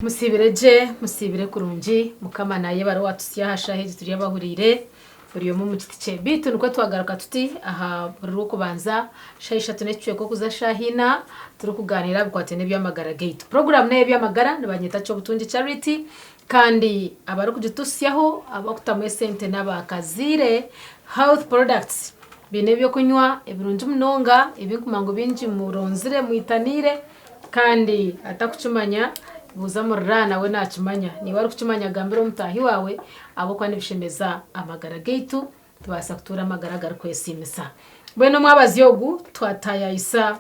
Musiibire gye, musiibire kurungi, Mukama naayebare owaatutsya aha shaaha egi turi abahuriire, buri omwe omu kiti kye. Beitu nikwo twagaruka tuti aha buri Rwokubanza shaaha ishatu n'ekicweka okuza shaaha ina, turikugaaniira aha bikwataine n'eby'amagara gaitu. Puroguraamu n'ey'eby'amagara, nibanyeta Kyobutungi Charity, kandi abarikugitutsyaho abarikutamu esente n'aba Kaziire Health Products. Baine eby'okunywa ebirungi munonga ebi ndikumanya ngu baingi muronzire mwitaniire. Kandi atakukimanya, buuza omuriraana we naakimanya. Naiwe arikukimanya gambira omutaahi waawe ahabw'okuba nibishemeza amagara gaitu tubaasa kutuura amagara agarikwesiimisa. Mbwenu omwabazyo ogu twataayaayisa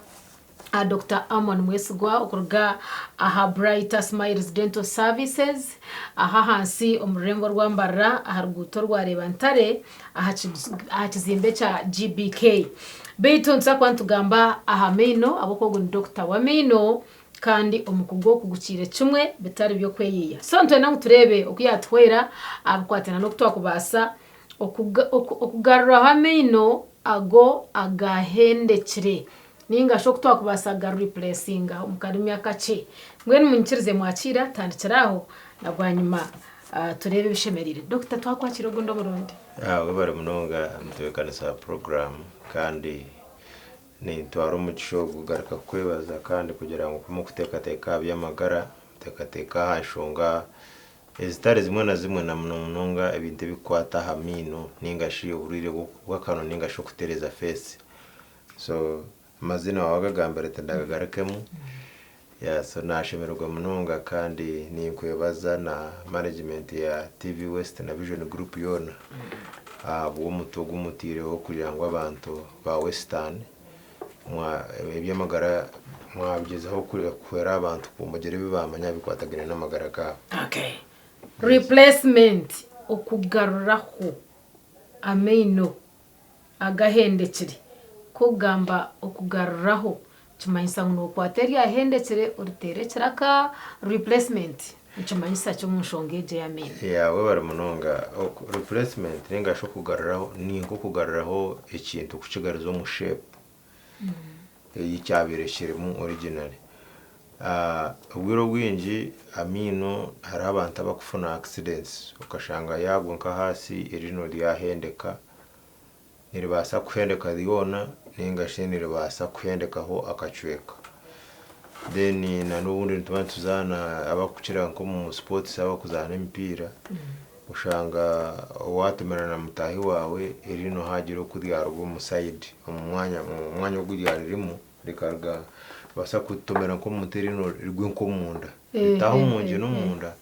Dokita Amon Mwesigwa okuruga aha Brighter Smiles Dental Services aha ahansi omu rurembo rwa Mbarara aha ruguuto orwa Reeba-Ntare aha kizimbe kya GBK. Beitu nituza kuba nitugamba aha maino ahabw'okuba ogu ni dokita w'amaino kandi omukugu okugukiire kimwe bitari by'okweyiiya. So nitwenda ngu tureebe oku yaatuhwera aha bikwatiraine n'oku twakubaasa okugaruraho amaino ago agaahendekire nainga shi oku twakubaasa kugarepuresinga omu karimi akakye. Mbwenu munyikirize mwakiira tutandikire aho na bwanyima tureebe ebishemereire. Dokita twakwakira ogundi omurundi. Webare munonga mutebeekanisa wa puroguraamu kandi nintwara omugisha ogu kugaruka kukwebaza kandi kugira ngu ku mukuteekateeka aha by'amagara, muteekateeke aha nshonga ezitari zimwe na zimwe na muno munonga ebintu ebikukwata aha maino ninga shi oburwaire bw'akanwa ninga shi okutereeza feesi. So Amazina waagagambire tindagagarukemu. Yeah, so naashemererwa munonga kandi ninkwebaza na management ya TV West na Vision Group yoona ahabw'omutwe ogu mutaireho kugira ngu abantu ba Western eby'amagara mwabigyezaho kuhwera abantu kugira ebi baamanya bikwatagaine n'amagara gaabo. Okay. Replacement, okugaruraho amaino agahendekire. Ku okugamba okugaruraho nikimanyisa ngu nookwata eryahendekire oriteere ekiraka, replacement nikimanyisa ki omu nshonga egyo ey'amaino? Yeah webare munonga. Replacement ninga shi okugaruraho ni nk'okugaruraho ekintu kukigaruza omu shape ei kyabaire kirimu originally. Obwire obwingi amaino hariho abantu abakufuna accidents okashanga yaagwa nk'ahaasi eriino ryahendeka Niribaasa kuhendeka ryona ninga shi niribaasa kuhendekaho akacweka. Then na n'obundi nituba nituzaana abakukira nk'omu sports abakuzaana emipiira, oshanga watumira na mutaahi waawe eriino haagira oku ryaruga omu side omu mwanya omu mwanya ogu ryaririmu rikaruga nibaasa kutomera nk'omuntu eriino rigwe nk'omunda. Ritaaha omu nju n'omunda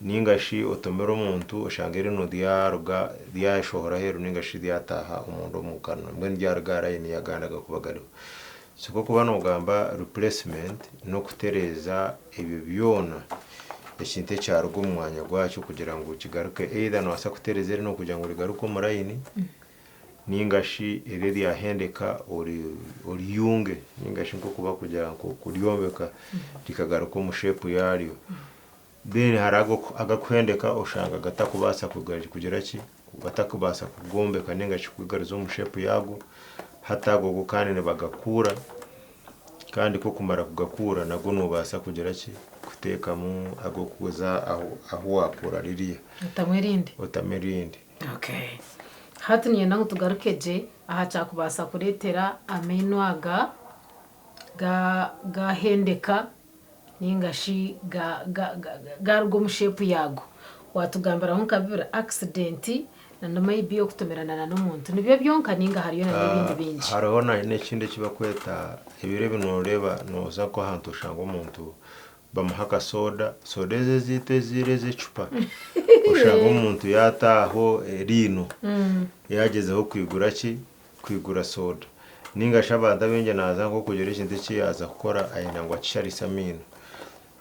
ninga shi otomere omuntu oshange eriino ryaruga ryashohora aheeru ninga shi ryataaha omunda omu kanwa mbwenu ryaruga aha layini y'agandi agakuba gariho. So ku orikuba noogamba replacement n'okutereeza ebyo byona ekintu ekyaruga omu mwanya gwakyo kugira ngu kigaruke either noobaasa kutereeza eriino kugira ngu rigaruke omu layini Ninga shi eri eryahendeka oriyunge ninga shi nk'oku barikugira ngu kuryombeka rikagaruka omu sheepu yaaryo. Then hariho agakuhendeka oshanga gatakubaasa kugira ki, gatakubaasa kugwombeka ninga shi kugaruza omu sheepu yaago. Hati ago go kandi nibagakuura kandi ku orikumara kugakuura nago noobaasa kugira ki, kuteekamu ag'okuza ahu waakuura ririya. Otamu erindi. Otamu erindi. Okay. Hati niinyenda ngu tugaruke gye aha kyakubaasa kureetera amaino aga gaahendeka nainga shi gaaruga omu sheepu yaago. Waatugambiraho nka bibiri, akisidenti na maybe okutomerana n'omuntu. Nibyo byonka nainga hariyo n'ebindi bingi? Hariho n'ekindi eki barikweta, ebiro ebi nooreeba nooza nk'ahantu oshanga omuntu Bamuha akasoda, soda ezo ezaitu eziira ez'ecupa, oshanga omuntu yaata aho eriino yaagyezaho kwigura ki, kwigura soda. Nainga shi abantu abaingi naaza nk'okugira ekintu eki yaaza kukora ayenda ngu akisharise amaino.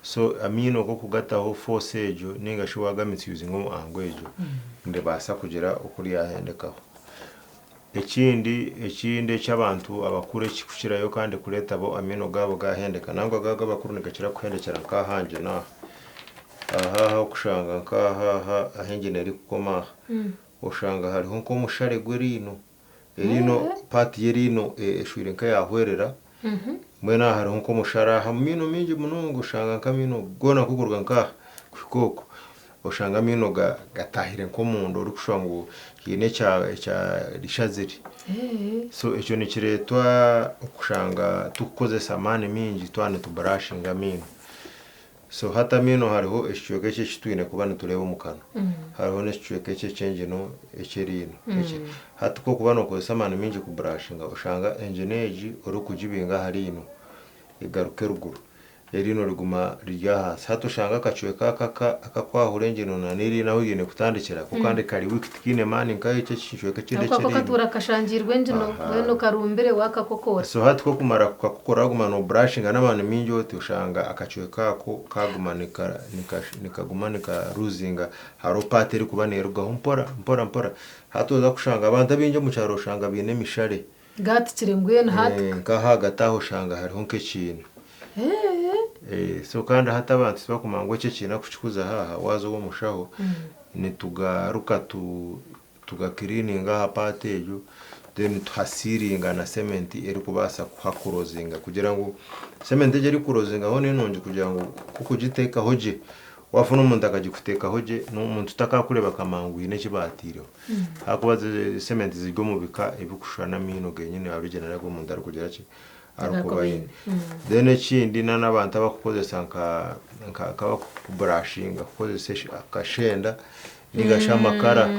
So amaino nk'okugataho force egyo nainga shi waagamisusinga omu angle egyo, niribaasa kugira oku ryahendekaho. Ekindi ekindi eky'abantu abakuru ekirikukirayo kandi kureeta bo amaino gaabo gaahendeka, nangwa ago ag'abakuru nigakira kuhendekyera nk'ahangye n'aha. Aha aha orikushanga nk'aha aha ahu engyina erikukoma aha, oshanga hariho nk'omushare gw'eriino, eriino paati y'eriino eshwire nk'eyaahwerera. Mbwenu aha hariho nk'omushara aha maino maingi munonga oshanga nk'amaino goona kuruga nk'aha kuhika okwo oshanga amaino gataahire nk'omunda orikushusha ngu haine ekyarishazire. So ekyo nikireetwa okushanga turikukozesa amaani maingi twaba nituburashinga amaino. So hati amaino hariho ekicweka eki eki twine kuba nitureeba omu kanwa, hariho n'ekicweka eki eky'engino eky'eriino. Hati ku orikuba nookozesa amaani maingi kuburashinga oshanga engino egi orikugibinga aha riino egaruka eruguru. Eriino riguma riri ahansi. Hati oshanga akacweka aka akakwahura engino na n'eriino ahu riine kutandikira ko kandi kari weak tikaine maani nk'eki ekicweka ekindi Ako eky'eriino. katuura kashangiirwe engino mbwenu karumbire waakakokora. So hati ku okumara kukakokora waguma noburashinga n'amaani maingi oti oshanga akacweka ako kaguma nika nika nikaguma nikaruzinga hariho part erikuba neerugaho mpora mpora mpora. Hati oza kushanga abantu abaingi omu kyaro oshanga baine emishare. Gaatikire mbwenu haatika. Nk'ahagati aho oshanga hariho nk'ekiina. So kandi hati abantu tibakumanya ngu eki ekiina kukikuzaho aha waaza ow'omushaho nitugaruka tugakiriininga aha paati egyo then tuhasiiringa na sementi erikubaasa kuhakurozinga kugira ngu sementi egi erikurozinga ho ni nungi kugira ngu ku orikugiteekaho gye waafuna omuntu akagikuteekaho gye n'omuntu takakureeba akamanya ngu haine eki baataireho. Ahakuba cement ziri omu bika ebirikushushana amaino genyini original agu omuntu arikugira ki arikuba aine. Then ekindi na n'abantu abakukozesa nka nkabakuburashinga kukozesa akashenda ninga shi amakara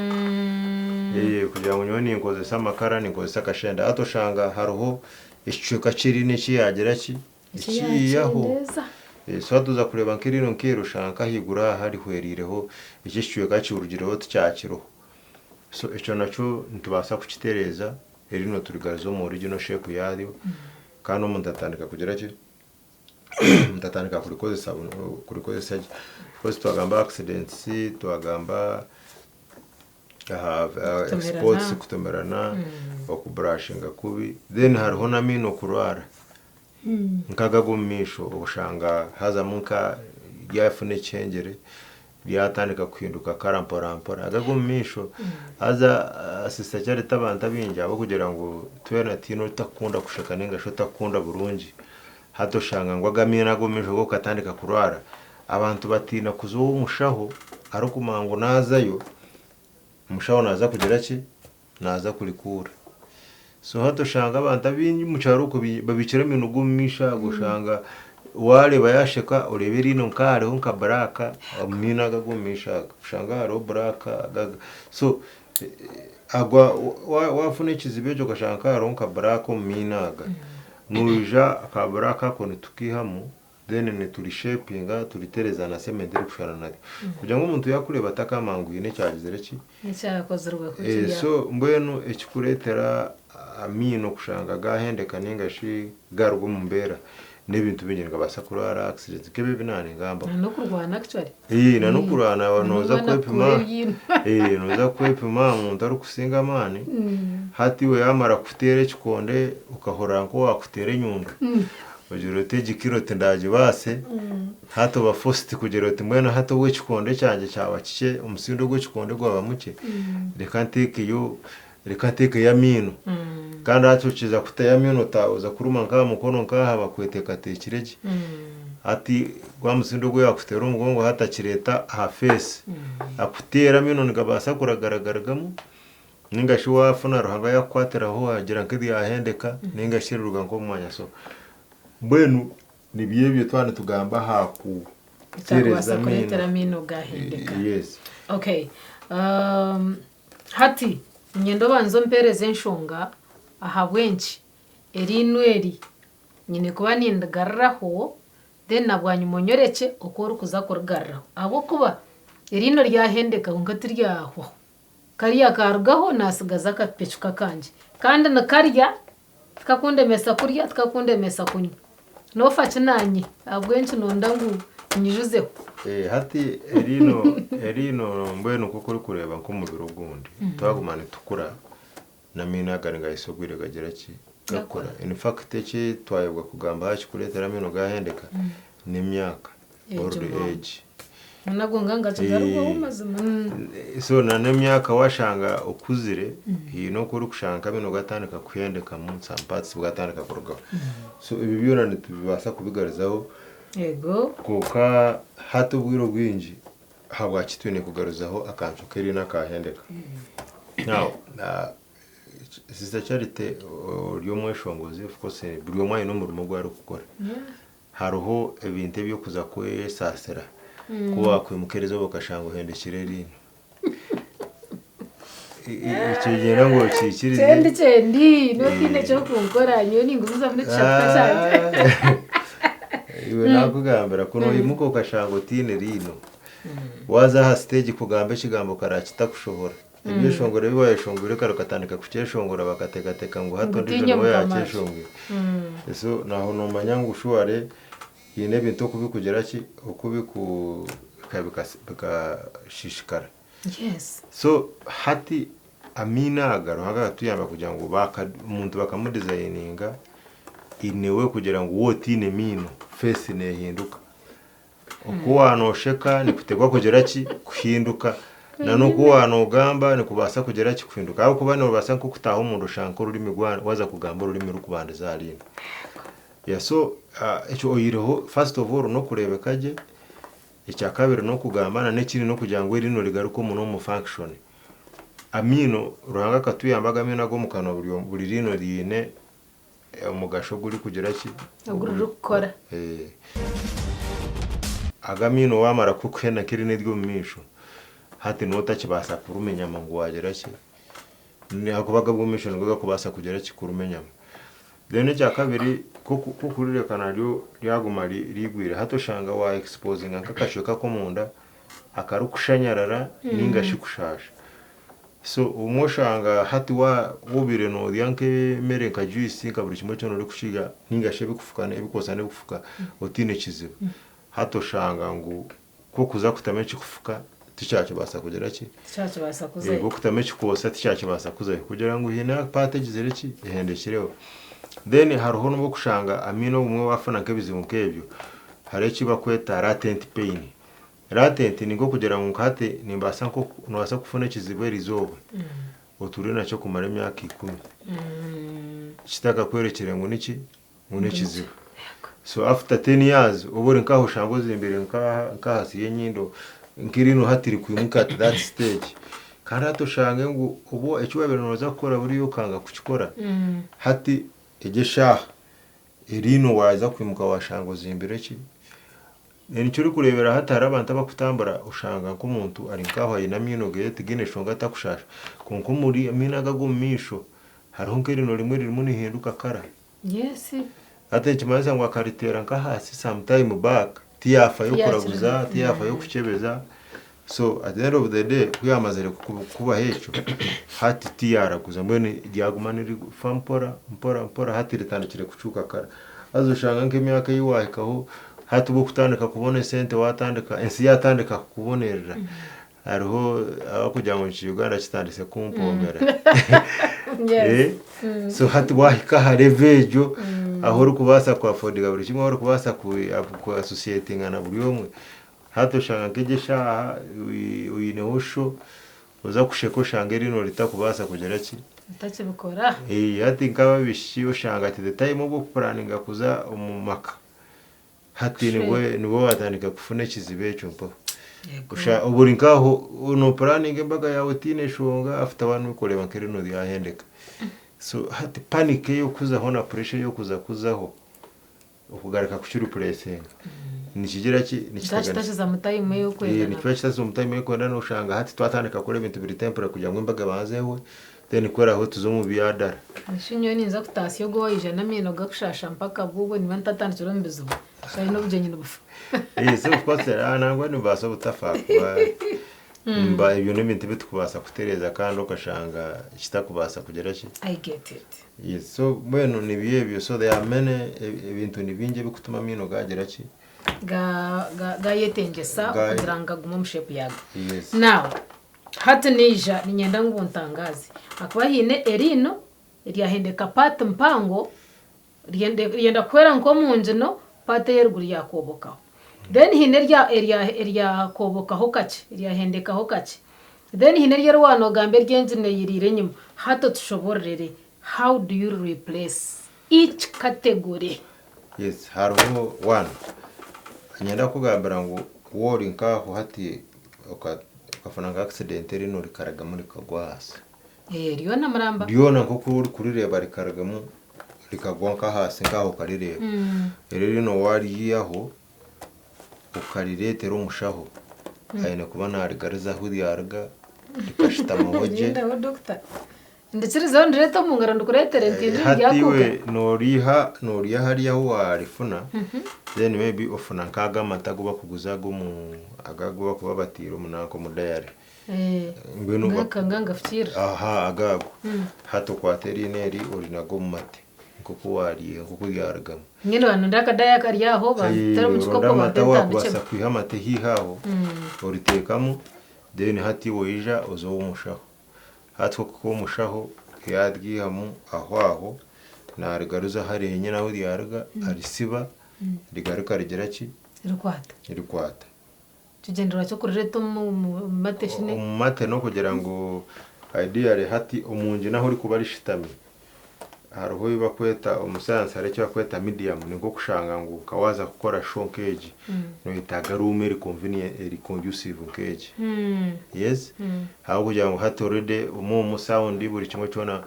kugira ngu nyowe ninkozesa amakara ninkozesa akashenda hati oshanga hariho ekicweka ky'eriino eki yaagira ki Ekiihaho. So hati oza kureeba nk'eriino nk'eri oshanga nk'ahaiguru aha harihwereireho eki ekicweka kirugireho tikyakiriho. So ekyo nakyo nitubaasa kukitereeza eriino turigaruze omu original shape yaaryo kandi omuntu atandika kugira ki, omuntu atandika kurikozesa kurikozesa gye. Of course twagamba accidents, twagamba sports kutomerana, okuburashinga kubi then hariho n'amaino kurwara. Nk'ago ag'omu maisho oshanga haazamu nka ryafuna ekihengyere ryatandika kuhinduka kara mpora mpora. Ago ag'omu maisho haza Sister Charity abantu abaingi ahabw'okugira ngu twena tihaine otakukunda kusheka nainga shi otakukunda burungi, hati oshanga ngu ago amaino ag'omu maisho go gatandika kurwara, abantu batiina kuza ow'omushaho arikumanya ngu naazayo, omushaho naaza kugira ki? Naaza kurikuura. So hati oshanga abantu abaingi omu kyaro okwo babiikire amaino g'omu maisho ago oshanga waareeba yaasheka oreeba eriino nka hariho nka buraaka omu maino ago ag'omu maisho ago oshanga hariho buraaka so agwa waafuna ekizibu ekyo okashanga nka hariho nka buraaka omu maino aga noija aka buraaka ako nitukaihamu Then niturishepinga turitereza na cement erikushushana naryo kugira ngu omuntu yakureeba atakamanya ngu haine ekyagizire ki Ekyakozirweho kiri aho. So mbwenu ekikureetera amaino kushanga gahendeka ninga shi garuga omu mbeera n'ebintu bingi nigabaasa kurwara accidents nk'ebi ebi naaningambaho. Na n'okurwana actually. Na n'okurwana nooza N'omwana kwepima kukura ebyino. nooza kwepima omuntu arikukusinga amaani hati iwe yaamara kukuteera ekikonde okahurira nk'owaakuteera enyundo. Ogira oti egi kiro tindagibaase, hati oba forced kugira oti mbwenu hati obu ekikonde kyangye kyaba kikye, omusindo gw'ekikonde gwaba mukye, reka nteekeyo reka nteekeyo amaino. Kandi hati okiza kutayo amaino oza kuruma nk'aha mukono nk'aha bakweteekateekire gye. Hati gwa musindo ogu yaakuteera omu mugongo hati akireeta aha face, akuteera amaino nigabaasa kuragaragarugamu. Ninga shi waafuna Ruhanga yaakukwatiraho waagira nk'eryahendeka ninga shi riruga nk'omu mwanya so mbwenu nibyo ebyo twaba nitugamba aha kuteereza Ekyakubaasa kureetera amaino. amaino gaahendeka. Yes. Okay. Hati niinyenda obanze ompeereze enshonga ahabw'enki eriino eri nyine kuba nindigaruraho Then na bwanyima onyorekye oku orikuza kurigaruraho ahabw'okuba eriino ryahendeka kwonka tiryahwaho. Kariya kaarugaho naatsigaza akapecuka kangye. Kandi nikarya, tikakundemesa kurya, tikakundemesa kunywa. Noofa ki naanye? Ahabw'enki nonda ngu nyijuzeho? Hati eriino eriino mbwenu nk'oku orikureeba nk'omubiri ogundi, twaguma nitukura, n'amaino aga nigahitsya obwire gagira ki? Gakura. In fact eki twayebwa kugamba aha kikureetera amaino gaahendeka, n'emyaka, old age. Nago ngakigarurwaho mazima. So na n'emyaka washanga okuzire haine oku orikushanga nk'amaino gatandika kuhendekamu some parts gatandika kurugaho. So ebyo byona nitubibaasa kubigarizaho kwonka hati obwire obwingi habwaki twine kugaruzaho akantu k'eriino akahendeka. Now Sister Charity ori omweshongozi of course buri omwe aine omurimo ogu arikukora. Hariho ebintu eby'okuza kwesaasira ku waakwimuka erizooba okashanga ohendekire eriino. Ekyo niinyenda ngu okiikirize. Kyendi kyendi n'otiine eky'okunkora nyowe ningumizamu n'ekisharuka kyangye. Iwe naakugambira ku noimuka okashanga otiine riino, waaza aha siteegi kugamba ekigambo karaakitakushohora. Ebyeshongoro ebi waayeshongoire kare okatandika kukyeshongora bakateekateeka ngu hati Ngu ondiijo tiinye niwe mukama. yaakyeshongwire. So naho noomanya ngu shuware haine ebintu oku birikugira ki, oku birikuhika bikasiisikara. So hati amaino aga Ruhanga akatuyamba kugira ngu omuntu bakamudizayininga in a way kugira ngu waaba otaine maino, face neehinduka. Oku waanosheka nikuteekwa kugira ki? Kuhinduka. Na n'oku waanogamba nikubaasa kugira ki? Kuhinduka. Ahabw'okuba noobaasa nk'okutaaha omunda oshanga nk'orurimi waaza kugamba orurimi rurikubandiza aha riino. Yeah so ekyo oihireho first of all n'okureebeka gye, ekyakabiri n'okugamba na n'ekindi n'okugira ngu eriino rigaruke omu normal function. Amaino, Ruhanga akatuyamba ago amaino ag'omu kanwa buri riino riine omugasho ogurikugira ki? Ogu ririkukora. Aga amaino waamara kuhenda nk'eriino ery'omu maisho, hati nooba otakibaasa kuruma enyama ngu waagira ki, ahakuba aga ag'omu maisho nigo garikubaasa kugira ki, kuruma enyama. Then ekyakabiri, ku okurireka naryo ryaguma rigwire, hati oshanga wa exposinga nk'akacweka ak'omunda akarikushanyarara ninga shi kushaasha. So obumwe oshanga hati waaba obaire norya nk'emere nka juice nka buri kimwe kyona orikukirya ninga shi ebikufuka ebikwotsya n'ebikufuka otaine kizibu, hati oshanga ngu ku orikuza kutamu ekikufuka tikyakibaasa kugira ki? Tikyakibaasa kuzayo. Ku orikutamu ekikwotsya tikyakibaasa kuzayo kugira ngu haine part egizire ki? Ehendekireho. Then hariho n'obu orikushanga amaino obumwe waafuna nk'ebizibu nk'ebyo, hariho eki barikweta latent pain. Latent ni nk'okugira ngu nka hati nimbaasa noobaasa kufuna ekizibu erizooba otuure nakyo kumara emyaka ikumi kitakakworekire ngu niki? Ngu n'ekizibu. So after ten years oba ori nk'aho oshange ozimbire nk'ahansi y'enyindo nk'eriino hati rikwimuka at that stage kandi hati oshange ngu obu eki waabaire nooza kukora buriya okanga kukikora hati egi eshaaha eriino waaza kwimuka waashanga ozimbire ki? Nikyo orikureebera hati hariho abantu abakutambura oshanga nk'omuntu ari nk'aho aine amaino geye tigaine nshonga atakushaasha kwonka omuri amaino ago ag'omu maisho hariho nk'eriino rimwe ririmu nirihinduka kara. Hati nikimanyisa ngu akariteera nk'ahansi some time back tiyaafayo kuraguza, tiyaafayo kukyebeza so at the end of the day ku yaamazire kubaho ekyo hati tiyaaraguza mbwenu ryaguma nirifa mpora mpora mpora hati ritandikire kucuuka kara. Haza oshanga nk'emyaka ei waahikaho hati obu orikutandika kubona esente waatandika ensi yaatandika kukubonerera hariho abarikugira ngu eki Uganda kitandikire kumpoomera. So hati waahika aha level egyo ahu orikubaasa ku afodinga buri kimwe ahu orikubaasa ku associatinga na buri omwe, hati oshanga nk'egi eshaaha oineho show Oza kusheka oshanga eriino ritakubaasa kugira ki? Ritakibikora. Hati nk'abaishiki oshanga at the time obu okupuraninga kuza omu maka, hati nibwo watandika kufuna ekizibu ekyo mpaho. Oba ori nk'aho nopuraninga embaga yaawe otaine nshonga after waaba orikureeba nk'eriino ryahendeka. So hati panic ey'okuzaho na pressure ey'okuza kuzaho. Okugaruka kukirupuresinga nikigira ki? Nikiba kitakiza mu tayimu ei orikwenda. Nikiba kitakiza omu tayimu ei orikwenda noshanga hati twatandika kukora ebintu biri temporary kugira ngu embaga ebanze ehwe then ku erahwe tuze omu byadara. Eshi nyowe ninza kutaasya ogwo owaija n'amaino gakushasha mpaka bwo obwo niba ntatandikire omu bizibu shana n'obugyenyi nibufa. Yes of course nangwa nibubaasa obutafa ahakuba ebyo n'ebintu ebi turikubaasa kutereeza kandi okashanga kitakubaasa kugira ki? I get it. Yes, so mbwenu nibyo ebyo so there are many ebintu ni bingi ebikutuma amaino gagira ki? Gayetengyesa okugira ngu gagume omu shape yaago. Yes. Now, hati naija niinyenda ngu ontangaaze ahakuba haine eriino eryahendeka part mpango ryenda kuhwera nk'omu ngino part ey'eruguru yaakwobokaho. Then haine erya erya eryakoobokaho kakye, eryahendekaho kakye. Then haine eryo eri waaba noogamba ery'engine eyiriire enyima. Hati otushoboororere, how do you replace each category? Yes, hariho one, niinyenda kukugambira ngu waaba ori nk'aho hati okafuna nka accident eriino rikaragamu rikagwa ahansi. Eh, ryona muramba. Ryona nk'oku orikurireeba rikarugamu rikagwa nk'ahansi nk'aho okarireeba. Reero eriino waaryihaho okarireetera omushaho, aine kuba naarigaruza ahu ryaruga rikashutamaho gye. Rindaho doctor. Ndikirizeho ndireete omu ngaro ndikureetere nti Hati ryakuuka. iwe nooriiha nooriiha hariya ahu waarifuna then maybe ofuna nk'ago amate agu bakuguza ag'omu ago agu bakuba bataire omu nanka omu dairy. Mbwenu Ngaka ngangafukirira. Aha agago. Hati okwata eriino eri orinaga omu mate nk'oku wariiha nk'oku ryarugamu. Mbwenu banonde akadaya akari aho bantere omu Oronde kikopo amate bampe wakubaasa ntandikye. kwiha amate haihi aho oriteekamu then hati iwe oija oze ow'omushaho. Hati kuhika ow'omushaho yaryihamu aho aho narigaruza hariya henyine ahu ryaruga arisiba rigaruka rigira ki? Rikwata. Rikwata. Ekigyendererwa ky'okurireta omu mate shi ni? Omu mate n'okugira ngu ideally hati omu nju n'ahu orikuba rishutami hariho ebi barikweta omu sayansi hariho eki barikweta medium ni nk'okushanga ngu nka waaza kukora show nk'egi noyetaaga room eri convenient eri conducive nk'egi yes ahabw'okugira ngu hati already omu omu sound buri kimwe kyona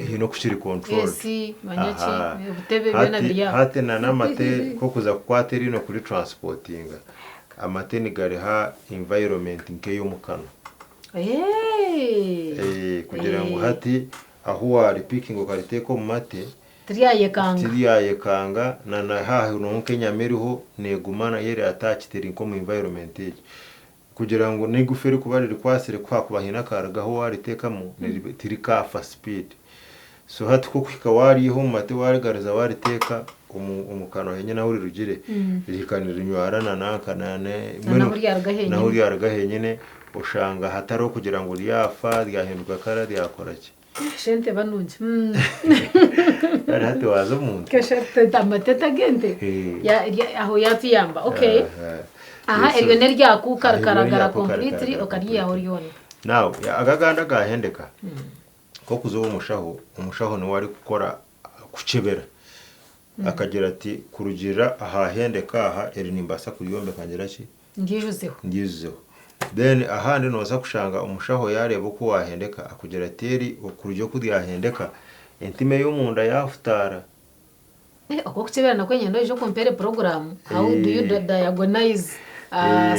haine oku kiri controlled. AC, manya ki, obutebe byona biri aho. Hati na n'amate k'okuza kukwata eriino kuri transportinga Amate nigariha environment nk'ey'omu kanwa. Kugira ngu hati ahu waripikinga okariteeka omu mate, Tiryayekanga. tiryayekanga na na haaha noho nk'enyama eriho neeguma nayo eri attached eri nk'omu environment egyo. Kugira ngu n'eigufa erikuba ririkwatsire ku haakuba haine akaruga ahu waariteekamu tirikaafa speed. So hati ku okuhika waaryiha omu mate waarigaruza waariteeka omu kanwa henyine ahu rirugire, rihika nirinywara na nanka na n'ahu ryaruga henyine. N'ahu ryaruga henyine oshanga hatariho kugira ngu ryafa, ryahinduka kara, ryakora ki. Shente eba nungi. Kare hati waaza omu nte. Amate ag'ente aho yaatuyamba. Okay. Aha eryo n'eryakuuka rikaragara completely okaryihaho ryona. Now aga agandi agahendeka nk'okuza ow'omushaho, omushaho niwe arikukora kukyebera akagira ati kurugiirira aha hendeka aha eri nimbaasa kuryombeka ngira ki? Ndyijuzeho. Ndyijuzeho. Then ahandi nooza kushanga omushaho yaareeba oku waahendeka akugira ati eri kuruga oku ryahendeka entima ey'omunda yaahutaara. Okwo okukyebera nakwo niinyenda oije okumpeere puroguraamu how do you diagonise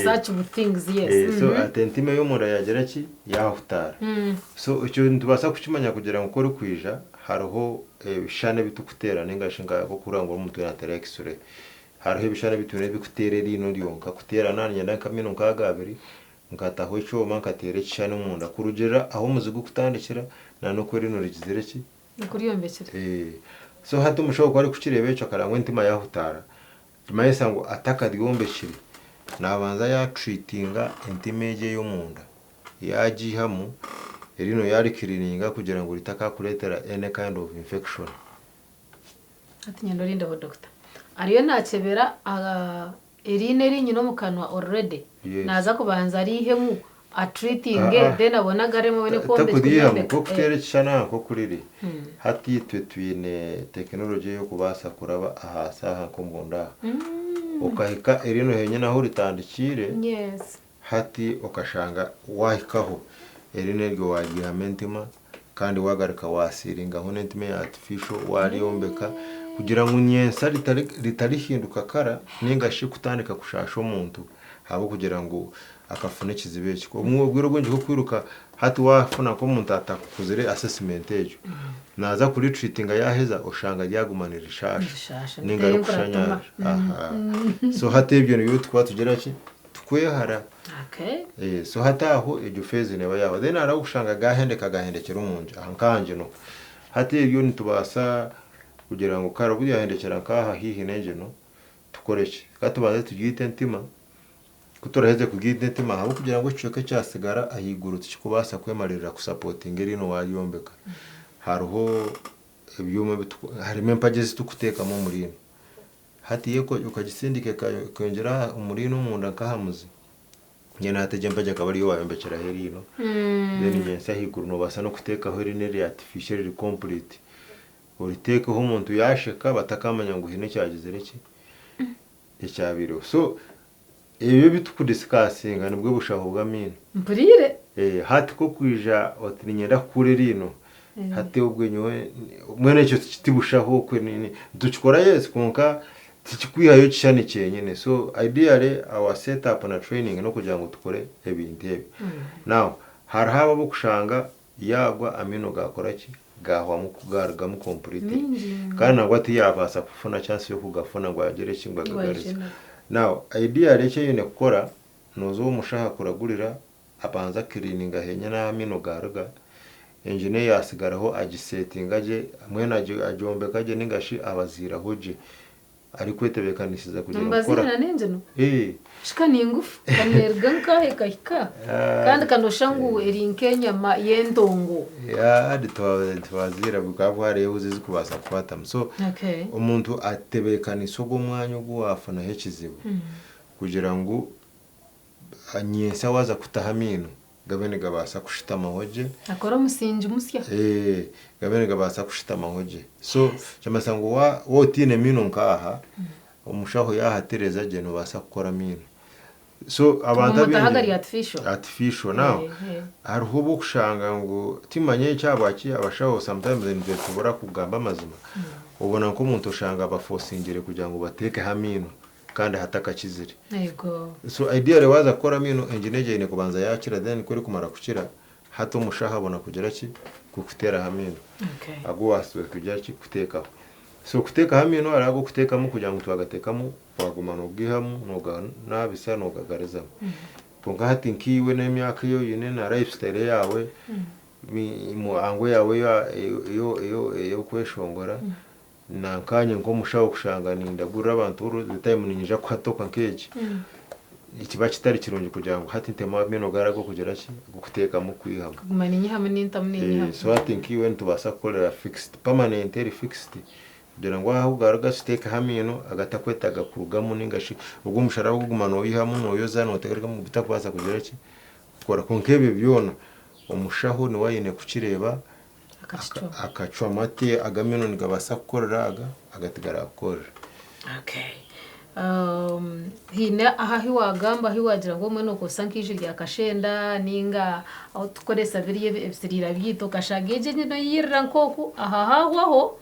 such things yes. So ati entima ey'omunda yaagira ki? Yaahutaara. So ekyo nitubaasa kukimanya kugira ngu ku orikwija hariho ebishushani ebi turikuteera nainga shi nk'okuhurira ngu omuntu naateera x-ray. Hariho ebishushani ebi twine ebirikuteera eriino ryonka, kuteera naaba niinyenda nk'amaino nk'ago abiri, nkataho ekyoma nkateera ekishushani omunda kurugiirira ahu omuzi gurikutandikira n'oku eriino rigizire ki? Oku ryombekire. So hati omushaho ku arikukireeba ekyo akareeba ngu entima yaahutaara, nikimanyisa ngu atakaryombekire, naabanza yaatreatinga entima egyo ey'omunda, yaagiihamu, eriino yaarikiriininga kugira ngu ritakakureetera any kind of infection. Hati nyenda orindeho doctor. Ariyo nakyebera eriino erinyine omu kanwa already. Yes. Naza kubanza ariihemu a treatinge Ah, ah. then abone agaremu abone kwombeka. Takuriihamu nk'okuteera ekishushani aha nk'oku riri. Hati itwe twine tekinologi ey'okubaasa kuraba ahansi aha nk'omunda aha. Okahika eriino henyine ahu ritandikiire. Yes. Hati okashanga waahikaho, eri n'eryo waagiihamu entima kandi waagaruka waasiiringaho n'entima eya artificial waaryombeka kugira ngu nyentsya ritarihinduka kara nainga shi kutandika kushaasha omuntu ahabw'okugira ngu akafuna ekizibu eki. Obwire obwingi nk'okwiruka hati waafuna nk'omuntu atakozire assessment egyo, naaza kuritreatinga yaaheza oshanga ryaguma nirishaasha nainga rikushanyarara. So hati ebyo nibyo turikuba nitugira ki? Tukwehara. Okay. Eh, so hati aho egyo phase neeba yaahwa. Then hariho okushanga gaahendeka gaahendekyera omu nju aha nk'aha ngino. Hati ebyo nitubaasa kugira ngu kare obu ryahendekyera nk'aha haihi n'engino, tukore ki? Ka tubanze tugiite entima, ku turaheze kugiita entima ahabw'okugira ngu ekicweka ekyatsigara ahaiguru tikikubaasa kwemariirira kusapotinga eriino waaryombeka. Hariho ebyoma ebi harimu empagi ezi turikuteekamu omuri ino. Hati yo okagisindika ekeyongyera omu riino omunda nk'aha muzi, mbwenu hati egyo empagi akaba ariyo waayombekyeraho eriino, then nyentsya ahaiguru noobaasa n'okuteekaho eriino erya artificial eriri complete, oriteekeho omuntu yaasheka batakamanya ngu haine ekyagizire ki, ekyabaireho. So ebyo ebi tukudisikasinga nibwo bushaho bw'amaino. Mpuriire. Hati ku okwija oti niinyenda kukuura eriino, hati obwe nyowe mbwenu ekyo tibushaho okwe nitukikora yes kwonka tikikwihayo kishushani kyenyine. So ideally our set up na training n'okugira ngu tukore ebintu ebyo. Now hariho abo abokushanga yaagwa amaino gaakora ki? Gaahwamu gaarugamu completely. Mingi. Kandi nangwa tiyaabaasa kufuna chance y'okugafuna ngu agire ki ngu Ngu agagaruze. aijemu. Now ideally eki oine kukora, nooza ow'omushaho akuragurira, abanze akiriininga henyine ahu amaino gaaruga, enjino eyaasigaraho agisetinga gye, mbwenu agyombeka gye ninga shi abaziiraho gye. Arikwetebeekanisiza kugira ngu Nimubaziira kora. n'engino? Eh. Shi ka ni ngufu, ka neeruga nkaha ekahika, kandi ka nooshusha ngu eri nk'enyama y'entongo. Yeah, nitubaziira bukaba bwariho ehuzi ezikubaasa kukwatamu. So, Okay. omuntu atebeekanisa ogwo omwanya ogu waafunaho ekizibu kugira ngu nyentsya waaza kutaho amaino gabe nigabaasa kushutamaho gye. Akore omusingi musya. Eeh, gabe nigabaasa kushutamaho gye. So, nikimanyisa ngu waaba otaine maino nk'aha, omushaho yaahatereeza gye noobaasa kukora amaino. So, abantu Tuguma mutaho abaingi. agari artificial. Artificial. Now, hariho obu orikushanga ngu timanya eky'ahabwaki abashaho sometimes nitubura kugamba amazima, obona nk'omuntu oshanga bafosingire kugira ngu bateekeho amaino. kandi hatakakizire. Yego. So ideally waaza kukora amaino engine egyo eine kubanza yakira then ku erikumara kukira hati omushaho abona kugira ki kukuteeraho amaino Okay. agu waaherize kugira ki kuteekaho. So kuteekaho amaino hariho ag'okuteekamu kugira ngu twagateekamu waguma noogaihamu nooganaabisa noogagarizamu. Kwonka hati nkaiwe n'emyaka ei oine na lifestyle eyaawe, ango yaawe ey'okweshongora, Nankanye nk'omushaho kushanga nindagurira abantu all the time ninyija kuha toka nk'egi, nikiba kitari kirungi kugira ngu hati ntemu amaino gari ag'okugira ki, ag'okuteekamu kwihamu. Kuguma ninyihamu nintamu ninyihamu. So hati nk'iwe nitubaasa kukorera fixed, permanent eri fixed kugira ngu ahu garuga tuteekeho amaino agatakwetaaga kurugamu ninga shi ogwo omusharaba ogw'okuguma noyihamu noyoza noteekamu bitakubaasa kugira ki, kukora. Kwonka ebyo byona omushaho niwe aine kukireeba Akacwamu ati, Aga amaino nigabaasa kukorera aga, aga tigarakukorera. Okay. Haine ahu ahu waagamba ahu waagira ngu obumwe nookozesa nk'eiju rya kashenda nainga ahu turikukoresa biriya ebisiriira byaitu okashanga egyo engino yairira nk'oku aha haahwaho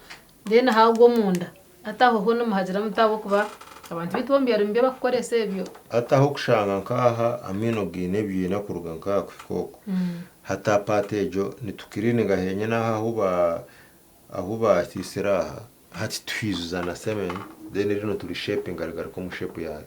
then haagwa omunda. Hati aho hoona muhagira muta ahabw'okuba abantu baitu b'omu byaro nibyo barikukoresa ebyo. Hati ah'okushanga nk'aha amaino gaine ebiina kuruga nk'aha kuhika oku, hati aha paati egyo nitukiriininga henyine aho ahu ba ahu baatiisire aha, hati tuhaijuza na cement then rinu turishepinga rigaruka omu shepu yaaryo.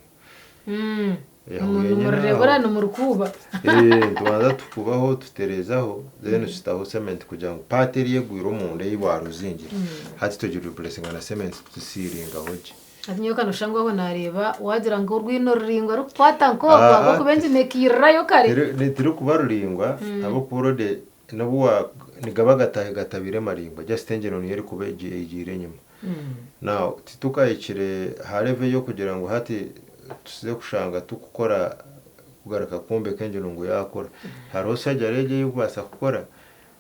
Aho henyine Nimurirebura aho. nimurikuuba. Nitubanza tukubaho tutereezaho then tutaho cement kugira ngu part eri egwire omunda ei baruzingire hati tugireplacinga na cement tusiiringaho gye. Hati nyowe ka noshusha ngu aho nareeba wagira ngu orwino ruraingwa rurikukwata nk'oku Ah, ahabw'okuba engine ekairirayo kare. Tirikuba ruraingwa ahabw'okuba already nobu wa nigaba gatabaire maraingwa just engine niyo erikuba egiire enyima. Now titukahikire ha level ey'okugira ngu hati tuze kushanga tukukora kugaruka kwombeka engine ngu yakora. Hariho surgery egyo ey'okubaasa kukora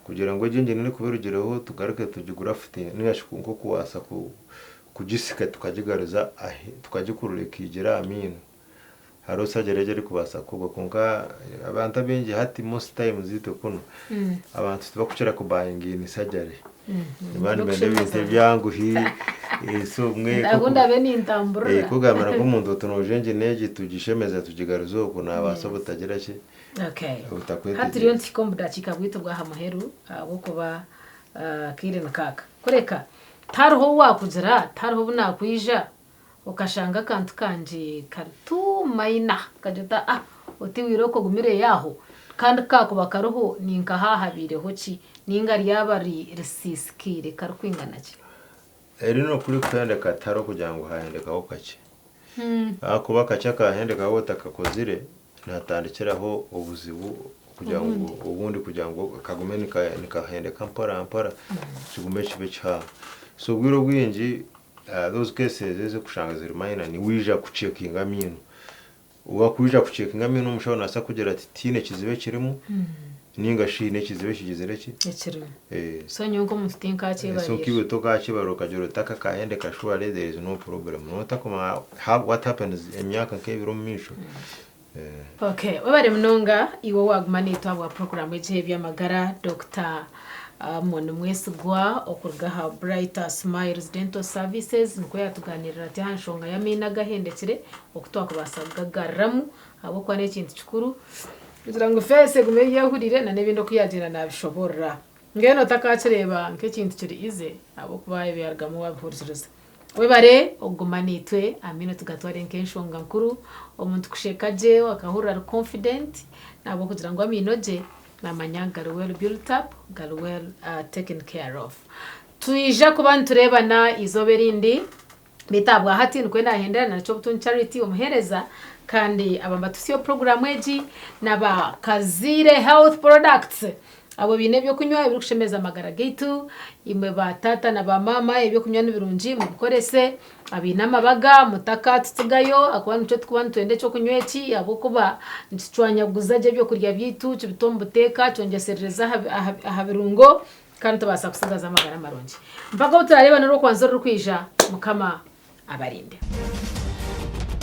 kugira ngu egyo engine erikuba erugireho tugaruke tugigurafutinge ninga shi nk'okubaasa kugisika tukagigaruza tukagikurura ekaigira aha maino. Hariho surgery egyo erikubaasa kukorwa kwonka abantu abaingi hati most times itwe kunu abantu tibakukira kubayinga in surgery. Nibaba nibenda ebintu ebyanguhi so obumwe Obundi abe nintamburira. ku ogambira nk'omuntu oti noija engine egi tugishemeze tugigaruze oku nabaasa obutagira ki Okay. Hati obutakwetegyeereza. turiyo nituhika omu budakiika bwaitu obw'aha muheru ahabw'okuba akaire nikaaka. Kureka tihariho ou waakugira, tihariho obu naakwija Okashanga akantu kangye kari too minor okagira oti ah oti iwe irooko ogumire aho kandi ku kaakuba kariho ninka haahabaireho ki ninga ryaba risiisikaire karikwingana ki? Eri n'okurikuhendeka tihariho kugira ngu haahendekaho kakye. Ahakuba akakye akaahendekaho otakakozire nihatandikiraho obuzibu kugira ngu obundi kugira ngu kagume nikahendeka mpora mpora kigume kibe kihango. So obwire obwingi. Those cases ezikushanga ziri minor niwija kucekinga amaino. Wakwija kucekinga amaino omushaho nabaasa kukugira ati tihaine kizibu ekirimu ninga shi haine ekizibu ekigizire ki? Ekirimu. So nyowe nk'omuntu So nk'iwe tinkakyebarira. tokakyebarira okagira oti aka kahendeka surely there is no problem. Notakumanya what happens emyaka nk'ebiri omu maisho. Okay, webare munonga iwe owaguma naitwe ahabwa puroguraamu egi ey'eby'amagara Dokita Amon Mwesigwa okuruga aha Brighter Smiles Dental Services nikwo yatuganirira ati aha nshonga y'amaino agahendekire oku twakubaasa kugagaruramu ahabw'okuba n'ekintu kikuru kugira ngu feesi egume eyehurire na n'ebindi oku yagyenda nabishoborora. Mbwenu otakakireeba nk'ekintu kiri easy ahabw'okuba ebyarugamu wabihurikiriza. Webare okuguma naitwe, amaino tugatware nk'enshonga nkuru, omuntu kusheka gye akahurira ari confident nahabw'okugira ngu amaino gye namanya gari well built up, gari well taken care of. Twija kuba nitureebana eizooba erindi. Beitu ahabwahati nikwo nahendera na Kyobutungi Charity omuhereza kandi abambatutsya puroguramu egi naba Kaziire Health Products abo baine ebyokunywa ebirikushemeza amagara gaitu imwe ba taata na ba maama ebyokunywa nibirungi mubikorese abaine amabaga mutakatutsigayo ahakuba nikyo turikuba nitwenda ekyokunywa eki ahabw'okuba nikicwanyaguza gye ebyokurya byaitu kibita omu buteeka kyongyeserereza aha birungo Kandi tubaasa kutsigaza amagara marungi. Mpaka obu turaareebane orw'okubanza orurikwija, Mukama abarinde.